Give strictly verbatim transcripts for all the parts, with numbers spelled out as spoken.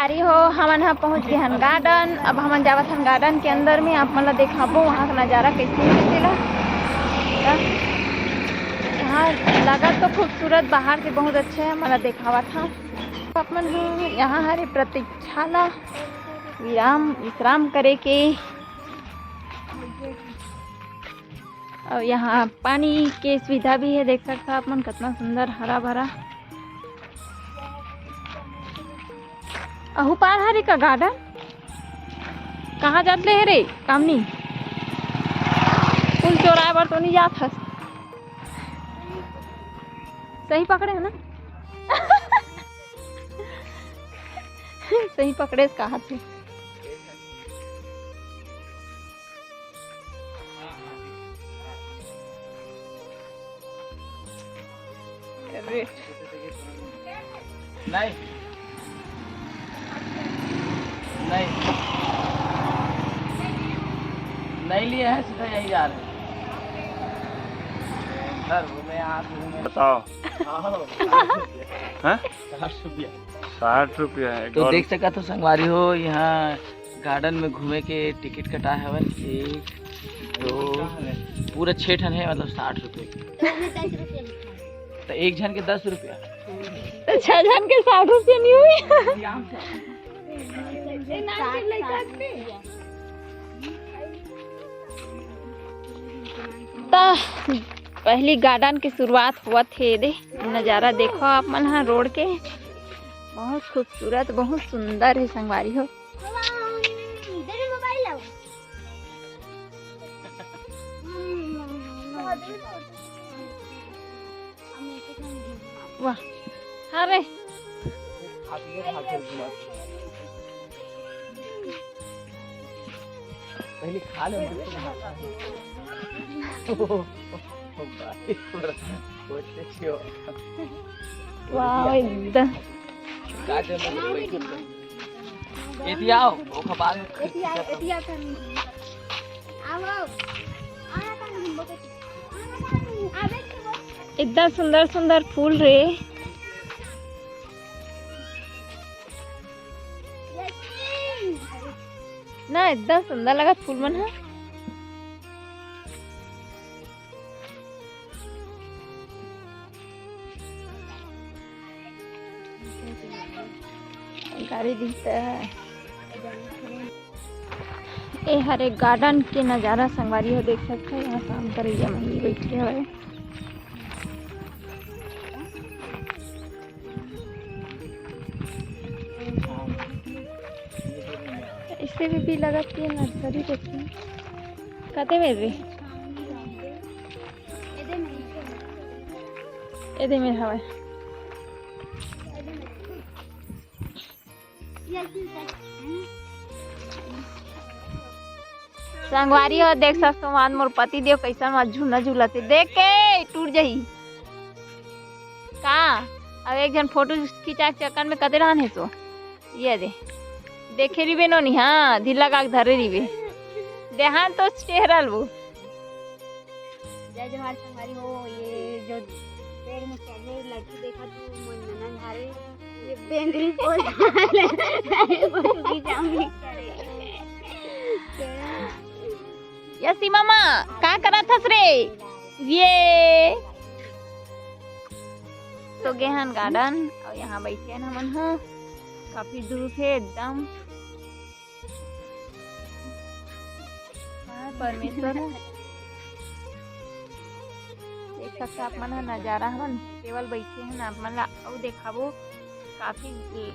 अरे हो, हमन ह पहुंच गे हन गार्डन। अब हमन जावत हन गार्डन के अंदर में, आप मन ला देखाबो वहां का नजारा कैसे हे तेला। त यहाँ लगत तो खूबसूरत, बाहर से बहुत अच्छा हे, हमन ला देखावत हन। आप मन ह यहाँ हरे प्रतीक्षाला विराम विश्राम करे के। और यहाँ पानी के सुविधा भी है, देख सकता आप मन कितना सुंदर हरा भरा। अहू पार हरे का गार्डन? कहाँ जात ले हे रे कामनी? फूल चोराए बर तो नहीं जात हस? सही पकड़े है ना? सही पकड़े कहा थे। अरे। नहीं। नहीं। नहीं लिए हैं, सीधा यहीं जा रहे हैं। घर घूमे, हाथ घूमे। बताओ। आओ। हाँ? साठ रुपया। साठ रुपया है। तो देख सकत हो संगवारी हो, यहाँ गार्डन में घूमे के टिकट कटा हवय। एक, दो, पूरा छः ठन है, मतलब साठ रुपये। तो एक झन के दस रुपया। तो छह झन के साठ रुपया नहीं हुई। त पहली गार्डन के शुरुआत होवत हे। दे नजारा देखो आप मन ह रोड के, बहुत खूबसूरत, बहुत सुंदर है संगवारी हो। वाह, हाँ रे। पहले खा ले। वाह, एकदम। एती आओ, ओखर बाद में एती आओ, एती आओ, कर लीजिए। आओ, आओ। आना कर लीजिए, बोलो। आना कर लीजिए। आवे के बोल। इतना सुंदर सुंदर फूल रे। ना, इतना सुंदर लगत फूल मन ह। गाड़ी दिखता है। ए हरे गार्डन के नजारा संगवारी हो, देख सकते हो यहाँ काम करैया मन भी बैठे हवे। ऐसे भी, भी लगत कि नर्सरी देखिए कते मेर रे। एदे मेर हवय। संगवारी हो, देख सकत हो, मान मोर पति देव कैसन मा झूलना झूलत हे, देख के टूट जही का। अब एक झन फोटो खिंचा के चक्कर में कते रहन हे सो। ये दे, देखे रिबे नोनी, हाँ, ढीला का धरे रिबे। देहान तो चेहरा लबो। जय जोहार संगवारी हो, ये जो पेड़ में चढ़े लड़की देखा तू, मोर ननद हरे, ये बेंदरी पोल डाले, अरे, वो भी जाऊंगी करे। यसी मामा, का करत हस रे? ये तो गेहन गार्डन, और यहाँ बैठे हन हमन ह, काफी धूप है एकदम। हाँ, परमेश्वर ह। देख सकते आप मन ह नजारा, हमन केवल बैठे हन, आप मन ला अउ देखाबो, काफी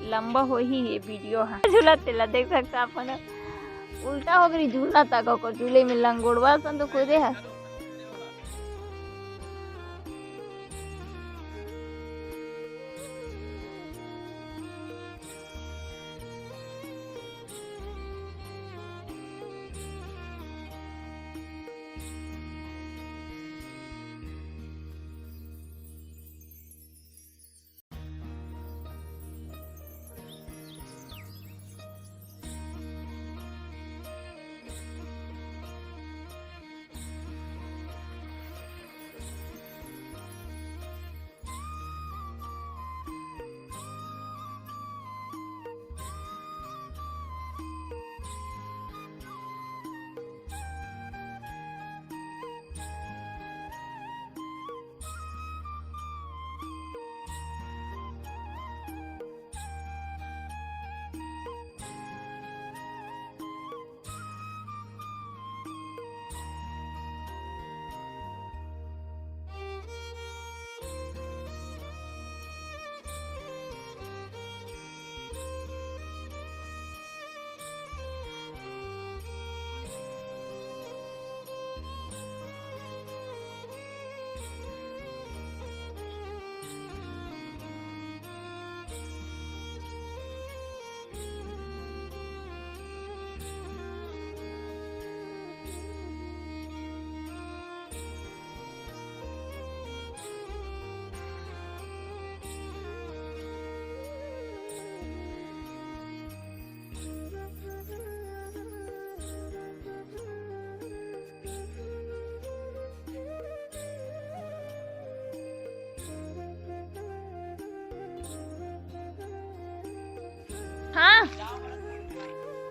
लंबा होही ये वीडियो ह। झूला तेला देख सकते आप मन ह, उल्टा हो गई झूला तक, ओकर झूले में लंगोड़वा सन तो खुदे ह।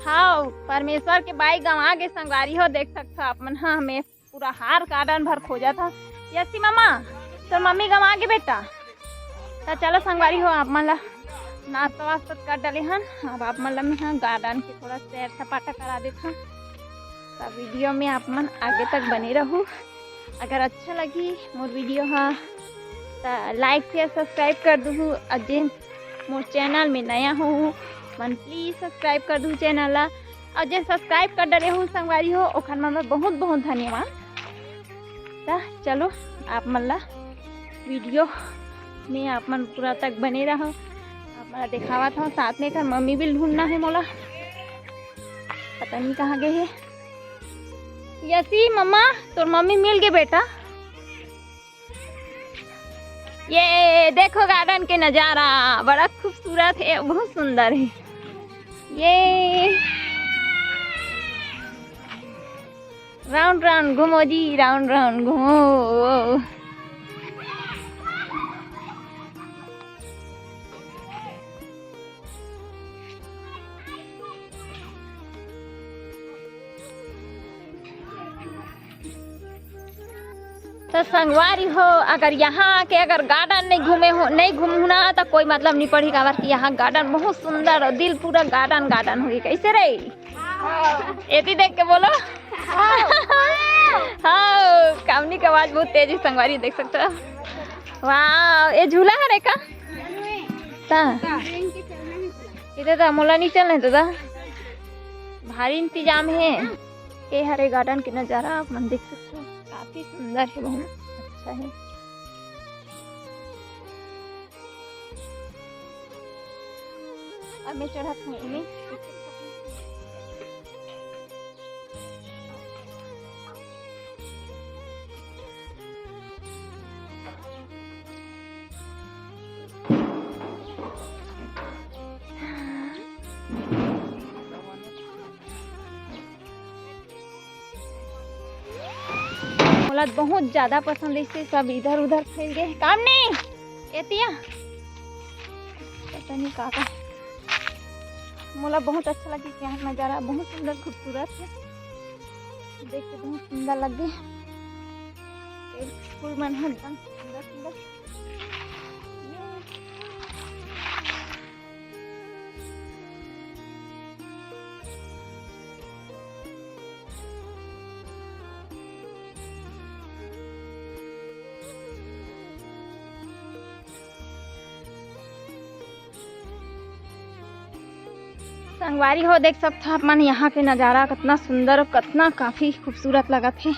हाँ, परमेश्वर के बाई गंवा गे संगवारी हो, देख सकत हो आप मन। हाँ, हमें पूरा हार गार्डन भर खोजत हन। यसी मम्मा, तोर मम्मी गंवा गे बेटा। त चलो संगवारी हो, आप मन ला नाश्ता वास्ता कर डाले हन। अब आप मन ला मैं हा गार्डन के थोड़ा सैर सपाटा करा देत हन। त वीडियो में आप मन आगे तक बने रहू। अगर अच्छा लगी मोर वीडियो हा त लाइक शेयर सब्सक्राइब कर दूहू। अउ जेन मोर चैनल में नया हो मन प्लीज सब्सक्राइब कर दूहू चैनल ला। अउ जेन सब्सक्राइब कर डरे हो संगवारी हो, ओखर मन ला बहुत बहुत धन्यवाद। त चलो आप मन ला वीडियो में आप मन पूरा तक बने रहो। आप मन ला देखावत हूँ, साथ में एकर मम्मी भी ढूंढना है मोला, पता नहीं कहाँ गए है। यसी मम्मा, तोर मम्मी मिल गए बेटा। ये देखो गार्डन के नजारा, बड़ा खूबसूरत है, बहुत सुंदर है। ये राउंड राउंड घूमो जी, राउंड राउंड घूमो। तो संगवारी हो, अगर यहाँ आके अगर गार्डन नहीं घूमे हो, नहीं घूमहू ना, तो कोई मतलब नहीं पड़ी, काबर कि यहाँ गार्डन बहुत सुंदर और दिल पूरा गार्डन गार्डन होही। कैसे रे? एती देख के बोलो। हाँ, कामनी के आवाज बहुत तेज है संगवारी, देख सकते हो। वाह, ये झूला है रे का? ता? इधर तो मोला नहीं चलने तो ता। भारी इंतजाम है। ये हरे गार्डन के नजारा आप मन देख सकते हो, काफी सुंदर है, बहुत अच्छा है। अब मैं चढ़त हूँ एमे। मोला बहुत ज्यादा पसंद है, इसे सब इधर उधर फैल गए। काम नहीं, एतिया पता नहीं का का। मोला बहुत अच्छा लगे, यहाँ नजारा बहुत सुंदर खूबसूरत है, देख के बहुत सुंदर लगे। ये फूल मन ह एकदम सुंदर सुंदर। संगवारी हो, देख सकत हो आप मन यहाँ के नजारा, कितना सुंदर और कितना काफी खूबसूरत लगत हे।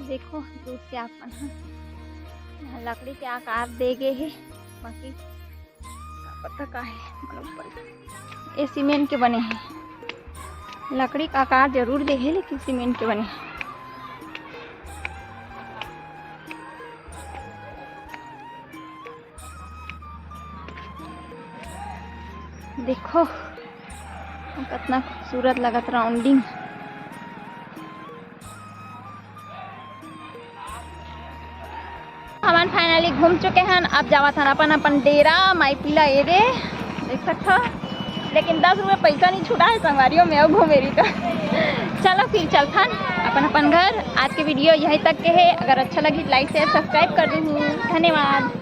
देखो, दूर से आप मन ह लकड़ी के आकार दे गे हे, बाकी का पता का हे, मालूम पड़े। ये सीमेंट के बने हे, लकड़ी का आकार जरूर दे हे, लेकिन सीमेंट के बने हे। देखो, कितना खूबसूरत लगत राउंडिंग। हमन finally घूम चुके हन। अब जावत हन अपन अपन डेरा, माई पीला एदे, देख सकत हो। लेकिन दस रुपये पैसा नहीं छूटा है संगवारी हो, मैं घूमे रही तो। चलो फिर चलथन अपन अपन घर। आज के वीडियो यहीं तक के है। अगर अच्छा लगी तो like share subscribe कर दूँ। धन्यवाद।